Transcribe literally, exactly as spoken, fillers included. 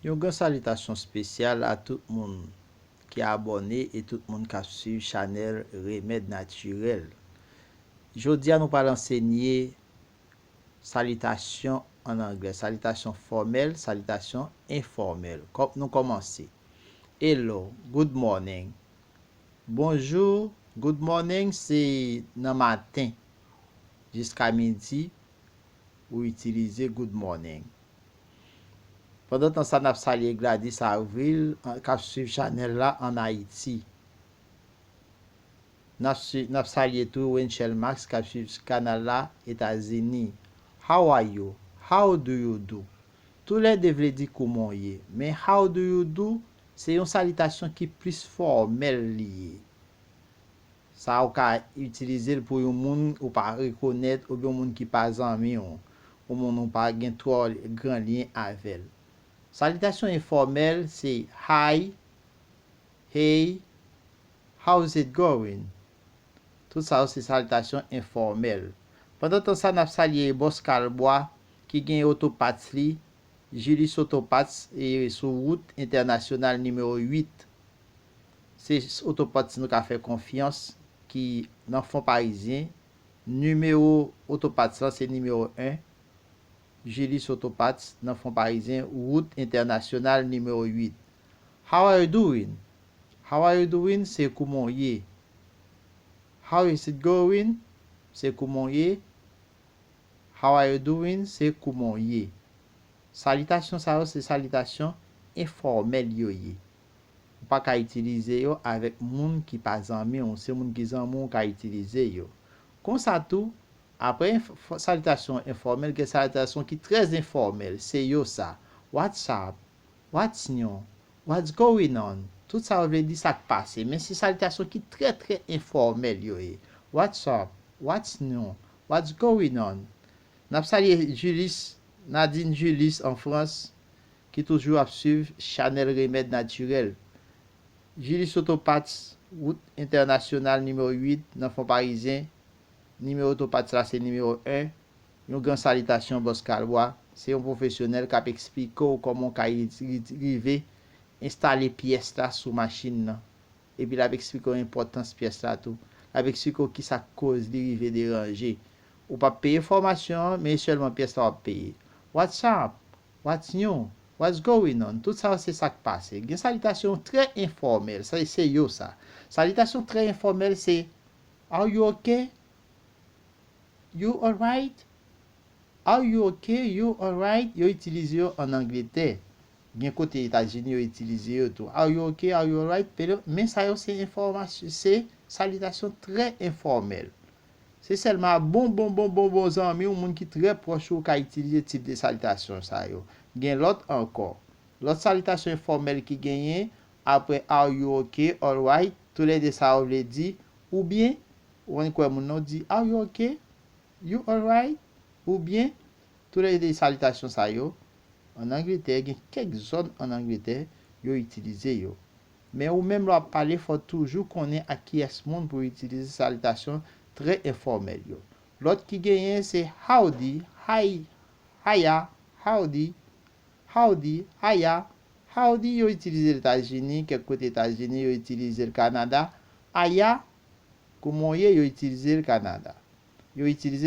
Yon gran salitasyon espesyal a tout moun ki abòne e tout moun k ap swiv chanèl Remèd Natirèl. Jodi a, nou pral ansenye salitasyon an anglè, salitasyon fòmèl, salitasyon enfòmèl. Kò-, nou kòmanse. Hello, good morning. Bonjou, good morning se nan maten jiska midi, ou itilize good morning. Pandantan sa, n ap salye Gladys Avril, an, k ap swiv chanèl la ann Ayiti. N ap swi-, n ap salye tou Wenchel Max k ap swiv kanal la Etazini. How are you? How do you do? Toulède vle di kouman w ye, men how do you do se yon salitasyon ki plis fòmèl li ye. Sa ou ka itilize l pou yon moun ou pa rekonèt oubyen yon moun ki pa zanmi w, yon moun ou pa gen twò gran lyen avè l. Salitasyon enfòmèl se hi, hey, how's it going? Tout sa yo se salitasyon enfòmèl. Pandantan sa, n ap salye Bòs Kalbwa ki gen otopat li, Julius Autoparts, e sou wout entènasyonal nimewo uit. Se otopat nou ka fè konfyans ki nan Fon Parizyen. Nimewo otopat lan se nimewo en. Julius Autoparts nan Fon Parizyen, wout entènasyonal nimewo uit. How are you doing? How are you doing? Se kouman w ye. How is it going? Se kouman w ye. How are you doing? Se kouman w ye. Salitasyon sa yo se salitasyon enfòmèl yo ye. Ou pa ka itilize yo avèk moun ki pa zanmi w, se moun ki zanmi w ka itilize yo. Konsa tou, apre enf-, salitasyon enfòmèl, gen salitasyon ki trè enfòmèl, se yo sa. What's up? What's new? What's going on? Tout sa yo vle di sa k pase, men se salitasyon ki trè, trè enfòmèl yo ye. What's up? What's new? What's going on? N ap salye Julius, Nadine Julius an Frans, ki toujou ap swiv chanèl Remèd Natirèl. Julius Autoparts, wout entènasyonal nimewo uit nan Fon Parizyen. Nimewo otopat la se nimewo en. Yon gran salitasyon Bòs Kalbwa. Se yon pwofesyonèl k ap eksplike w kòman w ka ri-, ri-, rive enstale pyès la sou machin nan. Epi l ap eksplike w enpòtans pyès la tou. L ap eksplike w kisa k koz li rive deranje. Ou p ap peye fòmasyon an, men e sèlman pyès la w ap peye. What's up? What's new? What's going on? Tout sa yo se sa k pase. Gen salitasyon trè enfòmèl. Sa se yo sa. Salitasyon trè enfòmèl se, are you okay? You alright? Are you okay? You alright? Yo itilize yo ann Angletè. Gen kote Etazini yo itilize yo tou. Are you okay? Are you alright? Pero, men sa yo se enfòmasyon, se salitasyon trè enfòmèl. Se sèlman bon, bon, bon, bon, bon zanmi w, moun ki trè pwòch ou ka itilize tip de salitasyon sa yo. Gen lòt ankò. Lòt salitasyon enfòmèl ki genyen, apre are you okay, alright, toulède sa yo vle di ou byen, ou konn kwè moun nan di, are you okay? You alright? Ou byen? Toulède salitasyon sa yo, ann Angletè, gen kèk zòn ann Angletè, yo itilize yo. Men ou menm lè w ap pale, fò w toujou konnen ak kiyès moun pou w itilize salitasyon trè enfòmèl yo. Lòt ki genyen se howdy, hi, hiya, howdy, howdy, hiya, howdy yo itilize l Etazini, kèk kote Etazini, yo itilize l Kanada. Aya, kouman w ye, yo itilize l Kanada. Yo itilize